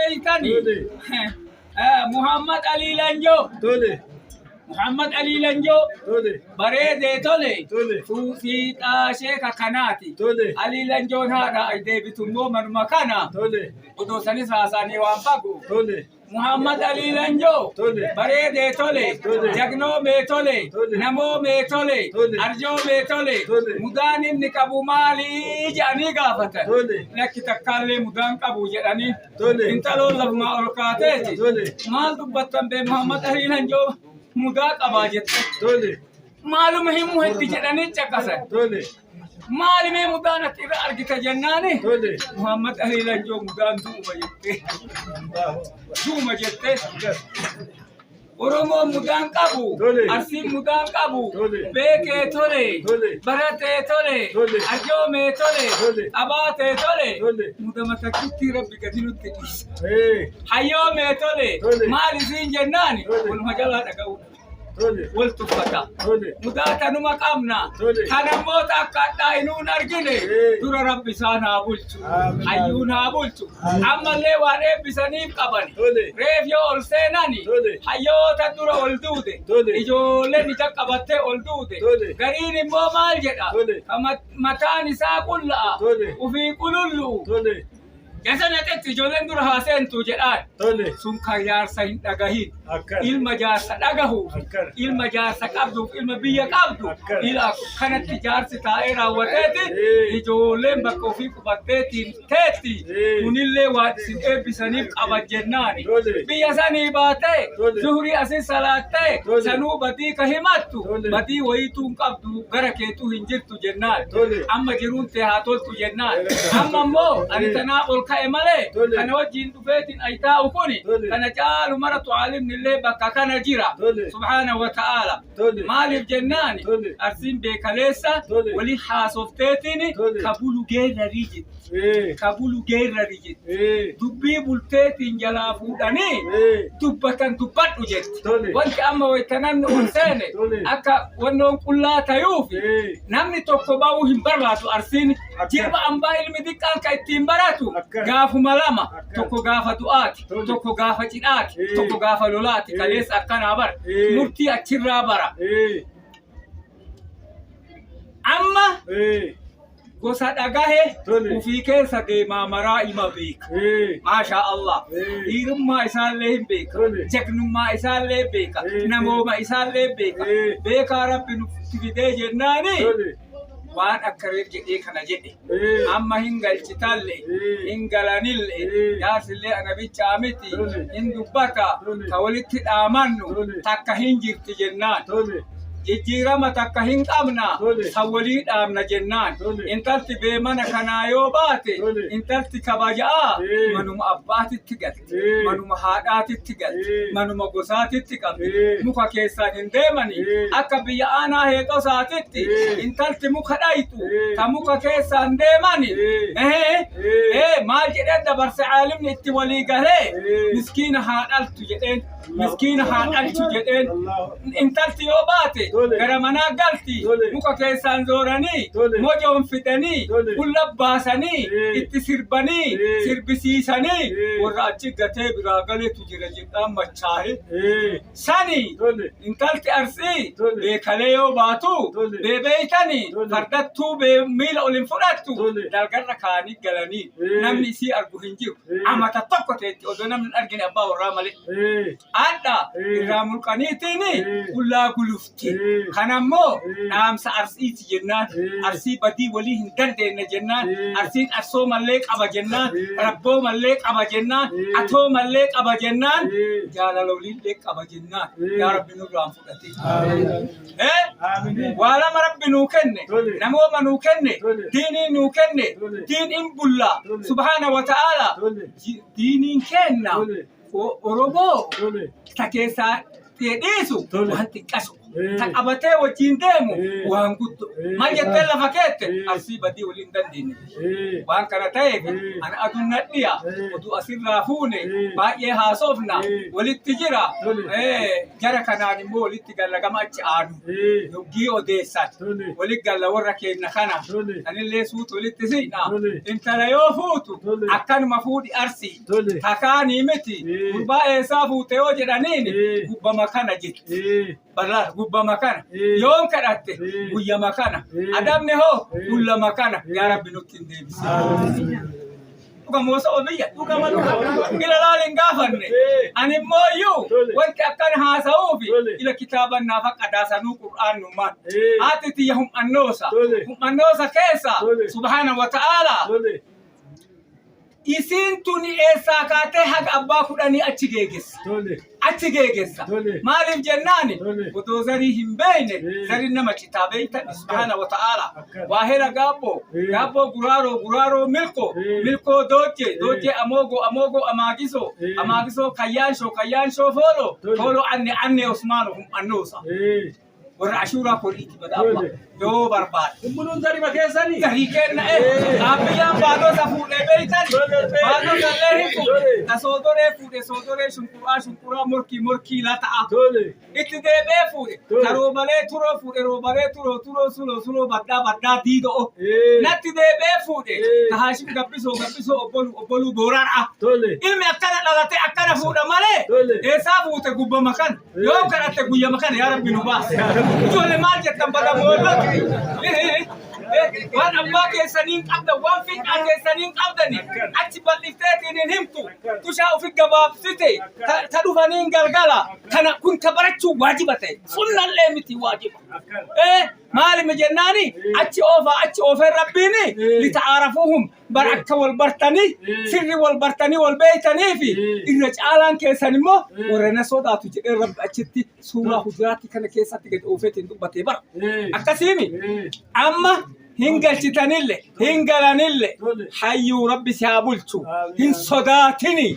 beeytani? Tole. Muhammad Alii Lanjoo. Tole. Muhammad Alii Lanjoo. Tole. Bareedee tole. Tole. Fiixaa sheeka kanaati. Tole. Alii Lanjoon haadha deebitu immoo manuma kana. Tole. Odoo sanis haasaanii waan fagu. Tole. Muhammad Alii Lanjoo. Tole. Bareedee tole. Tole. Jagnoomee tole. Tole. Namoomee tole. Tole. Arjoomee tole. Tole. Mudaan inni qabu maalii jedhanii gaafatan. Tole. Lakki takkaallee mudaan qabu jedhanii. Tole. Intaloon lafumaa ol kaateeti. Tole. Maal dubbattan bee Muhammad Alii Lanjoo mudaa qabaa jette. Tole. Maaluma himuu hetti jedhanii caqasan. Tole. Maalimee mudaan ati irra argita jennaani. Tole. Muhammad Alii Lanjoo mudaan du'uma jettee. Du'uma jettee. Oromoon mudaan qabu. Tole. Arsiin mudaan qabu. Tole. Beekee tole. Tole. Baratee tole. Tole. Arjoomee tole. Tole. Qabaatee tole. Tole. Mudama takkitti rabbi gadi nutti dhiisa. Ee. Hayyoomee tole. Tole. Maal isiin jennaani? Tole. Waluma jalaa dhaga'u. Tole. Wal tuffata. Tole. Mudaa tanuma qabna. Tole. Kanammoo akka addaa hinuun argine Ee. dura rabbi isaan haa bulchu. Amiin. Hayyuun haa bulchu. Ammallee waan eebbisaniif qaban. Tole. Reef yoo ol seenani Tole. hayyoota dura ol duude. Tole. Ijoolleen ija qabattee ol duude. Tole. Gariin immoo maal jedha? Tole. Ka mataan isaa qulla'a. Tole. Ufii qulullu'u. Tole. Keessa naqetti ijoolleen dura haa seentu jedhaan. Tole. Sun kan jaarsa hin dhagahin. Akkana. Ilma jaarsa dhagahuuf, Akkana. ilma jaarsa qabduuf, ilma biyya qabdu. Akkana. Ila kanatti jaarsi taa'ee raawwateeti Ee. ijoolleen bakka ofii qubatteetiin teetti. Ee. Kunillee waan isin eebbisaniif qaba jennaani. Tole. Biyya sanii baatee Tole. zuhrii asin salaattee Tole. sanuu badii ka himattu Tole. badii wayiituu hin qabdu gara keetuu hin jirtu jennaan. Tole. Amma jiruun tee haa toltu jennaan. Amma immoo ani tanaaf ol ka'e malee Tole. kana wajjin dhufeetiin ay taa'u kuni Tole. kana caalu maratu aalimni illee bakka kana jira. Tole. Subhaana wa ta'aala. Tole. Maaliif jennaan Tole. Arsiin beekaleessa Tole. wali haasofteetiin Tole. ka bulu geerrarii jetti. Ee. Ka bulu geerrarii jetti. Ee. Dubbii bulteetiin jalaa fuudhanii Ee. dubbatan dubbadhu jetti. Tole. Wanti amma wayita namni ol seene Tole. akka wannoon qullaa tayuuf Ee. namni tokko ba'uu hin barbaadu Arsiin. Akka. Jirma ambaa ilmi xiqqaan kan ittiin baratu Akka. gaafuma lama Akka. tokko gaafa du'aati Tole. tokko gaafa cidhaati Ee. tokko gaafa lolaati Ee. kaleessa akkanaa bara Ee. murtii achirraa bara. Ee. Amma Ee. gosa dhagahe Tole. ufii keessa deemaa maraa ima beeka. Ee. Maashaa Allah. Ee. Dhiirummaa isaallee hin beeka. Tole. Jagnummaa isaallee hin beeka. Ee. Namooma isaallee hin beeka. Ee. Beekaa Rabbi nutti fidee jennaani Tole. waan akka reef jedhee kana jedhe. Ee. Amma hin galchitalle, Ee. hin galanille, Ee. jaarsillee ana bichaa miti, Tole. hin dubbata, Tole. ka walitti dhaamannu Tole. takka hin jirti jennaan. Tole. Jijjiirama takka hin qabna Tole. san walii dhaamna jennaan. Tole. Intalti bee mana kanaa yoo baate Tole. intalti kabaja'aa Ee. manuma abbaatitti galti. Ee. Manuma haadhaatitti galti. Ee. Manuma gosaatitti qabdi. Ee. Muka keessaan hin deemani. Ee. Akka biyya aanaa heexosaatitti Ee. intalti muka dhayxu Ee. ta muka keessaan deemani. Ee. Ehee. Ee. Ee, maal jedhee dabarse aalimni itti walii galee Ee. miskiina haa dhaltu jedheen. Miskiina haa dhalchu jedheen. Allahu Intalti yoo baate Tole. gara manaa galti Tole. muka keessaan zooranii Tole. mojoon fidanii Tole. fuula baasanii Ee. itti sirbanii Ee. sirbisiisanii Ee. warra achi gatee biraa galetu jira jedhaan machaa'e. Ee. Sani Tole. intalti Arsii Tole. beekalee yoo baatu Tole. beebeeytanii Tole. fardattuu miila ol hin fudhattu Tole. dalgarra kaanii galanii Ee. namni isii argu hin jiru. Ee. Amata tokko teetti odoo namni hin argine abbaa warraa malee. Ee. Adha Ee. irraa mulqaniitiin Ee. qullaa gulufti. Ee. Kanammoo Ee. dhaamsa Arsiiti jennaan. Ee. Arsii badii walii hin dandeenye jennaan. Ee. Arsiin arsoo mallee qaba jennaan. Ee. Rabboo mallee qaba jennaan. Ee. Atoo mallee qaba jennaan. Ee. Jaalala waliillee qaba jennaan. Ee. Yaa Rabbi nurraa hin fudhatin. Amiin. Eh? Amiin. Waa lama Rabbi nuu kenne. Tole. Namooma nuu kenne. Tole. Diinii nuu kenne. Tole. Diiniin bullaa. Tole. Subhaana wa ta'aala. Tole. Diiniin kenna. Tole. Oromoo Tole. ta keessaa dhiisu Tole. waan xiqqasu. Ta qabatee wajjin deemu waan guddoo. Maal jettee lafa keette Arsii badii waliin dandeenye. Waan kana ta'eef ana aduun nadhiya oduu asirraa fuune baay'ee haasofna walitti jira. Jara kanaan immoo walitti galla gama achi aanu. Yoggii odeessan walitti galla warra keenya kana. Anillee suutu walitti siqna. Intala yoo fuutu akkanuma fuudhi Arsii. Takaanii miti. Gurbaa eessaa fuute yoo jedhaniin gubbama kana jetti. Balaa gubbama kana. Yoom kadhatte guyyama kana. Adabni hoo gullama kana. Yaa Rabbi nutti hin deebisin. Dhuga moosa obiyya. Dhugama dhuga. Ila laal hin gaafanne. Ani immoo iyyuu wanti akkan haasa'uufi ila kitaaban naaf akka daasanuu qur'aannummaan. Haati tiyya hum'annoosa. Hum'annoosa keessa subhaana wa ta'aala. Isiin tuni eessaa kaatee haga abbaa kudhanii achi geegessa. Achi geegessa. Maaliif jennaani odoo zarii hin beekne zariin nama citaa beektan subhaana wa ta'aala. Waahela gaabboo gaabboo guraaroo guraaroo milkoo milkoo doojjee doojjee amoogoo amoogoo amaagisoo amaagisoo kayyaanshoo kayyaanshoo fooloo fooloo anne anne osmaano hum'annoosa. Warra ashuuraa koriiti bada abba yoo barbaade. Ummuluun zarima keessanii. Zarii kenna Aabbiyyaan baadota fuudhee beeytan baadota illee hin fuudhe ta soodoree fuudhe soodoree shunquraa shunquraa morkii morkii lata'a. Itti deebi'ee fuudhe ta roobalee turoo fuudhe roobalee turoo turoo suloo suloo baddaa baddaa diido'o. Natti deebi'ee fuudhe ta Haashim gabbisoo gabbisoo obboluu obboluu booraadha. Ilmi akkana dhalate akkana fuudha malee eessaa fuute gubbama kana. Yoom kadhatte guyyama kana yaa Rabbi nu baase. Ijoollee maal jettan bada moollota. Waan abbaa keessanii hin qabdan, waan fiixaa keessanii hin qabdani. Achi bal'ifteetiin hin himtu. Tushaa ofi gabaabsite ta dhufanii hin galgala. Kana kun ka barachuu waajiba ta'e. Sunnallee miti waajiba. Maalimi jennaani achi oofaa achi oofee Rabbiin lita'aarafuuhum bar akka wal bartanii sirri wal bartanii wal beeytanii fi irra caalaan keessan immoo warra na sodaatu jedhee Rabbi achitti suuraa hujuraatti kana keessatti gad oofeetiin dubbatee bara. Akkasiimi amma hin galchitanille hin galanille hayyuu Rabbi si haa bulchu hin sodaatini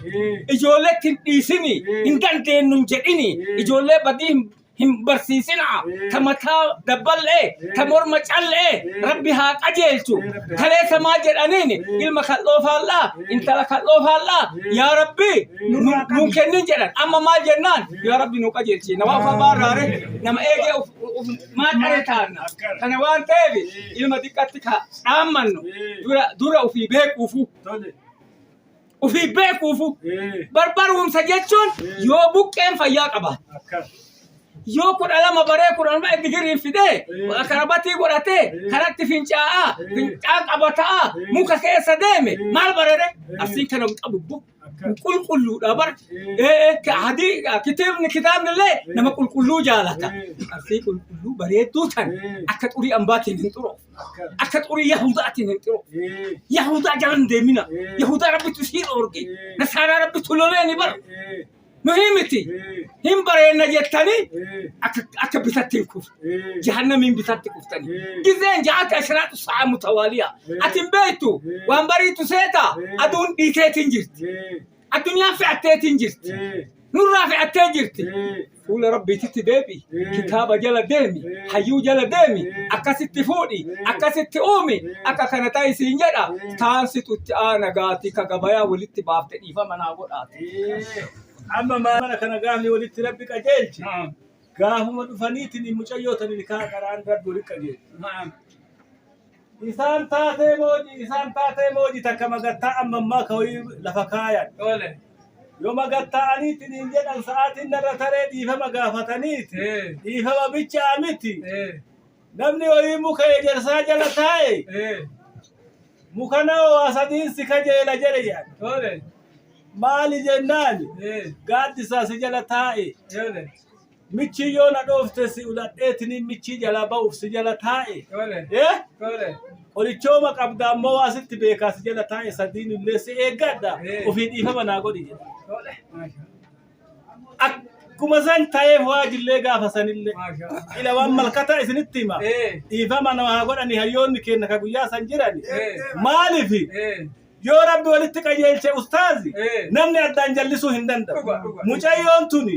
ijoolletti hin dhiisini hin dandeenyu hin jedhini ijoollee badii hin hin barsiisinaa ta mataa dabbal'ee ta morma cal'ee rabbi haa qajeelchu kaleessa maal jedhaniin ilma kal'oo faallaa intala kal'oo faallaa yaa rabbi nuun kennin jedhan amma maal jennaan yaa rabbi nu qajeelchi nama of abaarraare nama eegee of maa qare taanna kana waan ta'eef ilma xiqqatti ka dhaammannu dura dura ofii beekuufu Ofii beekuufu. Barbaruumsa jechuun yoo buqqeen fayyaa qabaate. Yoo 12 baree 12 digiriin fidee karabatii godhatee karatti fincaa'aa fincaan qabataa muka keessa deeme maal barere Arsiin kana hin qabu bu qulqulluudha bara. Hadii kitaabni kitaabni illee nama qulqulluu jaalata. Arsii qulqulluu bareedduu tan akka xurii ambaatiin hin xuroof. Akka xurii Yahudaatiin hin xiroo. Yahudaa jala hin deemina. Yahudaa Rabbitu isii dhoorge. Nasaaraa Rabbitu loleeni bara. Nuhi miti. Hin bareenna jettanii akka bitatti hin kufne. Jahannamiin bitatti kuftanii. Gizeen ja'ati ashiraatu sa'a mutawaaliya. Ati hin beektu waan bariitu seeta aduun dhiiteetiin jirti. Addunyaan fe'atteetiin jirti. Nurraa fe'attee jirti. Fuula Rabbiititti deebi'i. Kitaaba jala deemi. Hayyuu jala deemi. Akkasitti fuudhi. Akkasitti uumi. Akka kana ta'i siin jedha. Taansitu itti aana gaatii ka gabayaa walitti baafte dhiifama naa godhaati. Amma mana kana gaafni walitti Rabbi qajeelche. Gaafuma dhufaniitiin mucayyoo tani nikaa qaraan Rabbi walitti qajeelche. Isaan taatee mooji, isaan taatee mooji takka magattaa amma ammaa ka wayii lafa kaayan. Yoo magattaa'aniitiin hin jedhan sa'aatiin narra taree dhiifama gaafataniiti. Dhiifama bichaa miti. Namni wayii muka ejersaa jala taa'e muka nama waa sadiin si kajeela jedhe jedhan. Maali jennaan gaaddisaa si jala taa'e. Michii yoo na dhoofte si uladheetiniin michii jalaa ba'uuf si jala taa'e. Eh? Qorichooma qabda ammoo waa sitti beekaa si jala taa'e sadiin illee si eeggadha. Ofii dhiifama naa godhi jedha. Akkuma san ta'eef waajillee gaafa sanillee. Ila waan malkataa isinitti hima. Dhiifama nama haa godhani hayyoonni keenya ka guyyaa san jirani. Maaliif? Yoo Rabbi walitti qajeelche ustaazi namni addaan jallisuu hin danda'u. Dhuga, dhuga. Mucayyoon tuni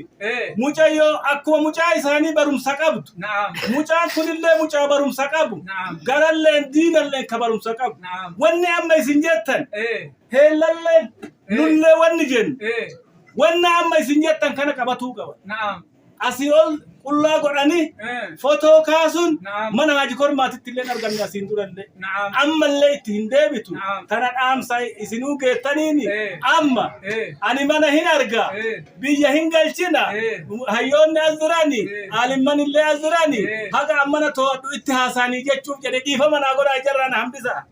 mucayyoo akkuma mucaa isaanii barumsa qabdu. Mucaan kunillee mucaa barumsa qabu. Garalleen diinalleen ka barumsa qabu. Wanni amma isin jettan heellalleen nullee wanni jennu wanna amma isin jettan kana qabatuu qaba. Asii ol qullaa godhanii fotoo kaasuun mana Haaji Kormaatitti illee argamne asiin durallee. Ammallee itti hin deebitu. Tana dhaamsa isinuu geettaniini amma ani mana hin arga biyya hin galchina hayyoonni as jirani aalimman illee as jirani haga ammana to'adhu itti haasaanii jechuuf jedhe dhiifama naa godhaa jarraa na hambisa.